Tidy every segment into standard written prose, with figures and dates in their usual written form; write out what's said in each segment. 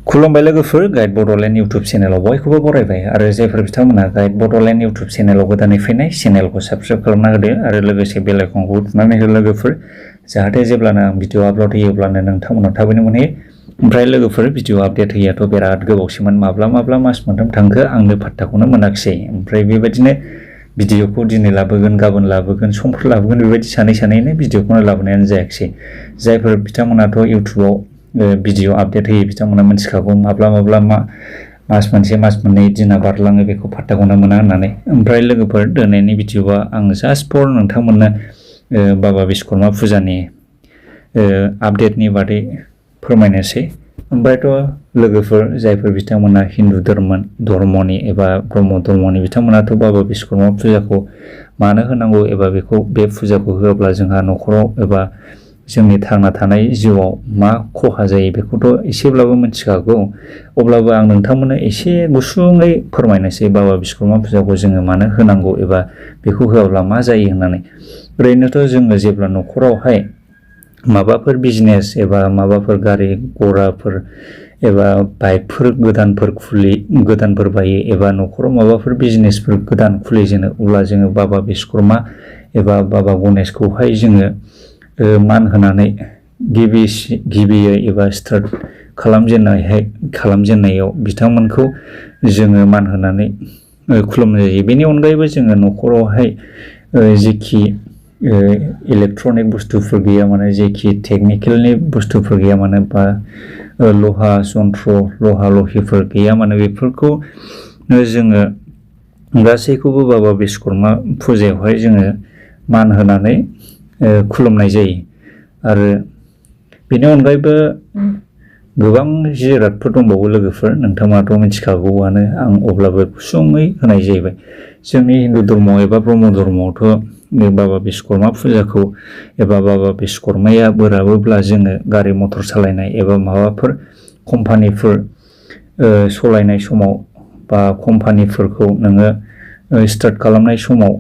खुलुमबाय लोगोफोर guide Bodoland YouTube चेनेलाव बयखौबो बरायबाय आरो जायफोर बिथांमोना गाइड बड'लेण्ड इउटुब चेनेलाव गोदानै फैनाय चेनेलखौ साबस्क्राइब खालामना होदो आरो लोगोसे बेल आइकनखौ थुनानै हो लोगोफोर जाहाथे जेब्लानो आं भिडिअ आपल'ड होयोब्लानो नोंथांमोनाव थाबैनो मोनहैयो। ओमफ्राय लोगोफोर भिडिअ आपडेट होयाथ' बिराद गोबावसैमोन माब्ला मास मोनथाम थांखो आंनो पात्ताखौनो मोनाखिसै। ओमफ्राय बेबायदिनो भिडिअखौ दिनै लाबोगोन गाबोन लाबोगोन समफोर लाबोगोन बेबायदि सानैनो भिडिअखौनो लाबोनायानो जायाखिसै। जायफोर बिथांमोनाथ' इउटुबाव भिडिअ आपडेट होयो बिथांमोना मिथिखागौ माब्ला मास मोनसे मास मोननै दिना बारलाङो बेखौ पात्ताखौनो मोना होननानै। ओमफ्राय लोगोफोर दिनैनि भिडिअआ आं जास्ट फर नोंथांमोननो बाबा बिश्वकर्मा फुजानि आपडेटनि बादै फोरमायनोसै। ओमफ्रायथ' लोगोफोर जायफोर बिथांमोना हिन्दु धर्मनि एबा ब्रह्म धर्मनि बिथांमोनाथ' बाबा बिश्वकर्मा फुजाखौ मानो होनांगौ एबा बे फुजाखौ होआब्ला जोंहा न'खराव एबा जोंनि थांना थानाय जिउआव मा खहा जायो बेखौथ' एसेब्लाबो मिथिखागौ। अब्लाबो आं नोंथांमोननो एसे गुसुङै फोरमायनोसै बाबा बिश्वकर्मा फुजाखौ जोङो मानो होनांगौ एबा बेखौ होआब्ला मा जायो होननानै। ओरैनोथ' जोङो जेब्ला न'खरावहाय माबाफोर बिजनेस एबा माबाफोर गारि घराफोर एबा बाइकफोर गोदानफोर बायो एबा न'खराव माबाफोर बिजनेसफोर गोदान खुलिजेनो अब्ला जोङो बाबा बिश्वकर्मा एबा बाबा गणेशखौहाय जोङो मान होनानै गिबियै एबा स्टार्ट खालामजेननायाव बिथांमोनखौ जोङो मान होनानै खुलुमनाय जायो। बेनि अनगायैबो जोङो न'खरावहाय जेखि इलेक्ट्रनिक बुस्थुफोर गैया माने जेखि टेकनिकेलनि बुस्थुफोर गैया माने बा लहा लहिफोर गैया माने बेफोरखौ जोङो गासैखौबो बाबा बिश्वकर्मा फुजायावहाय जोङो मान होनानै खुलुमनाय जायो। आरो बेनि अनगायैबो गोबां जिरादफोर दंबावो लोगोफोर नोंथाङाथ' मिथिखागौआनो आं अब्लाबो गुसुङै होनाय जाहैबाय। जोंनि हिन्दु धर्म एबा ब्रह्म धर्मआवथ' बाबा बिश्वकर्मा फुजाखौ एबा बाबा बिश्वकर्माया बोराबोब्ला जोङो गारि मटर सालायनाय एबा माबाफोर कम्पानिफोर सालायनाय समाव बा कम्पानिफोरखौ नोङो स्टार्ट खालामनाय समाव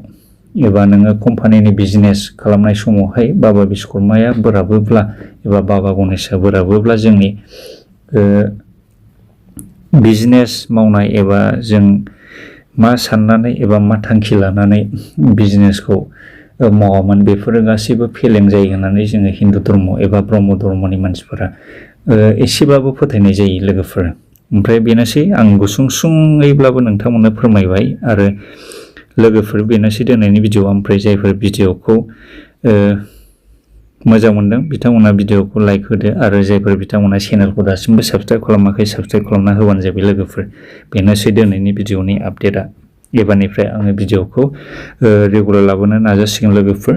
एबा नोङो कम्पानिनि बिजनेस खालामनाय समावहाय बाबा बिश्वकर्माया बोराबोब्ला एबा बाबा गणेशआ बोराबोब्ला जोंनि बिजनेस मावनाय एबा जों मा साननानै एबा मा थांखि लानानै बिजनेसखौ मावामोन बेफोरो गासैबो फेलें जायो होननानै जोङो हिन्दु धर्म एबा ब्रह्म धर्मनि मानसिफोरा एसेब्लाबो फोथायनाय जायो लोगोफोर। ओमफ्राय बेनोसै आं गुसुङैब्लाबो नोंथांमोननो फोरमायबाय आरो लोगोफोर बेनोसै दिनैनि भिडिअ। ओमफ्राय जायफोर भिडिअखौ मोजां मोनदों बिथांमोना भिडिअखौ लाइक होदो आरो जायफोर बिथांमोना चेनेलखौ दासिमबो साबस्क्राइब खालामाखै साबस्क्राइब खालामना होबानो जाबाय लोगोफोर। बेनोसै दिनैनि भिडिअनि आपडेटआ। एबारनिफ्राय आङो भिडिअखौ रेगुलार लाबोनो नाजासिगोन लोगोफोर।